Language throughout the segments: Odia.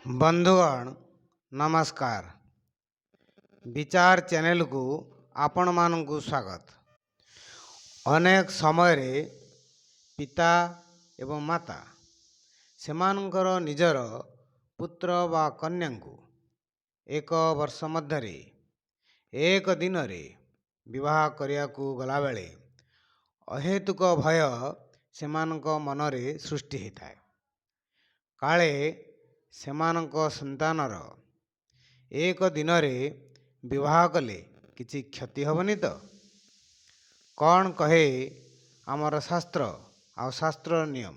ବନ୍ଧୁଗଣ, ନମସ୍କାର। ବିଚାର ଚ୍ୟାନେଲକୁ ଆପଣମାନଙ୍କୁ ସ୍ୱାଗତ। ଅନେକ ସମୟରେ ପିତା ଏବଂ ମାତା ସେମାନଙ୍କର ନିଜର ପୁତ୍ର ବା କନ୍ୟାଙ୍କୁ ଏକ ବର୍ଷ ମଧ୍ୟରେ ଏକ ଦିନରେ ବିବାହ କରିବାକୁ ଗଲାବେଳେ ଅହେତୁକ ଭୟ ସେମାନଙ୍କ ମନରେ ସୃଷ୍ଟି ହୋଇଥାଏ, କାଳେ ସେମାନଙ୍କ ସନ୍ତାନର ଏକ ଦିନରେ ବିବାହ କଲେ କିଛି କ୍ଷତି ହେବନି ତ? କ'ଣ କହେ ଆମର ଶାସ୍ତ୍ର ଆଉ ଶାସ୍ତ୍ରର ନିୟମ?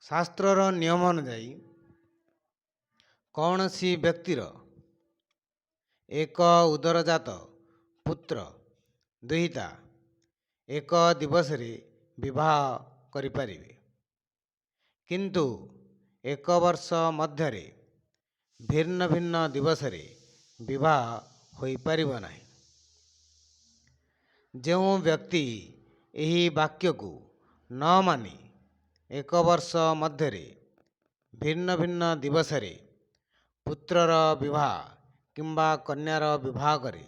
ଶାସ୍ତ୍ରର ନିୟମ ଅନୁଯାୟୀ କୌଣସି ବ୍ୟକ୍ତିର ଏକ ଉଦରଜାତ ପୁତ୍ର ଦୁହିତା ଏକ ଦିବସରେ ବିବାହ କରିପାରିବେ, କିନ୍ତୁ ଏକ ବର୍ଷ ମଧ୍ୟରେ ଭିନ୍ନ ଭିନ୍ନ ଦିବସରେ ବିବାହ ହୋଇପାରିବ ନାହିଁ। ଯେଉଁ ବ୍ୟକ୍ତି ଏହି ବାକ୍ୟକୁ ନ ମାନି ଏକ ବର୍ଷ ମଧ୍ୟରେ ଭିନ୍ନ ଭିନ୍ନ ଦିବସରେ ପୁତ୍ରର ବିବାହ କିମ୍ବା କନ୍ୟାର ବିବାହ କରେ,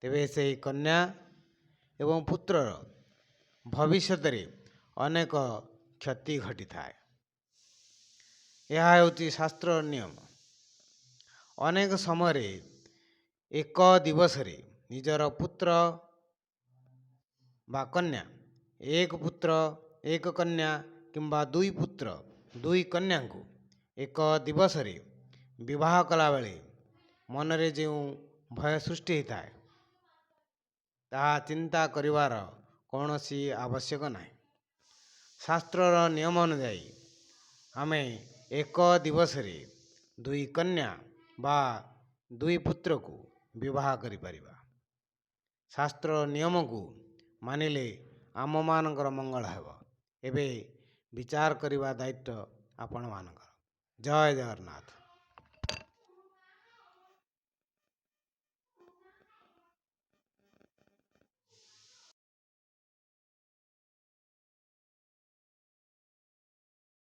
ତେବେ ସେହି କନ୍ୟା ଏବଂ ପୁତ୍ରର ଭବିଷ୍ୟତରେ ଅନେକ କ୍ଷତି ଘଟିଥାଏ। ଏହା ହେଉଛି ଶାସ୍ତ୍ରର ନିୟମ। ଅନେକ ସମୟରେ ଏକ ଦିବସରେ ନିଜର ପୁତ୍ର ବା କନ୍ୟା, ଏକ ପୁତ୍ର ଏକ କନ୍ୟା କିମ୍ବା ଦୁଇ ପୁତ୍ର ଦୁଇ କନ୍ୟାଙ୍କୁ ଏକ ଦିବସରେ ବିବାହ କଲାବେଳେ ମନରେ ଯେଉଁ ଭୟ ସୃଷ୍ଟି ହୋଇଥାଏ, ତାହା ଚିନ୍ତା କରିବାର କୌଣସି ଆବଶ୍ୟକ ନାହିଁ। ଶାସ୍ତ୍ରର ନିୟମ ଅନୁଯାୟୀ ଆମେ ଏକ ଦିବସରେ ଦୁଇ କନ୍ୟା ବା ଦୁଇ ପୁତ୍ରକୁ ବିବାହ କରିପାରିବା। ଶାସ୍ତ୍ର ନିୟମକୁ ମାନିଲେ ଆମମାନଙ୍କର ମଙ୍ଗଳ ହେବ। ଏବେ ବିଚାର କରିବା ଦାୟିତ୍ୱ ଆପଣମାନଙ୍କର। ଜୟ ଜଗନ୍ନାଥ।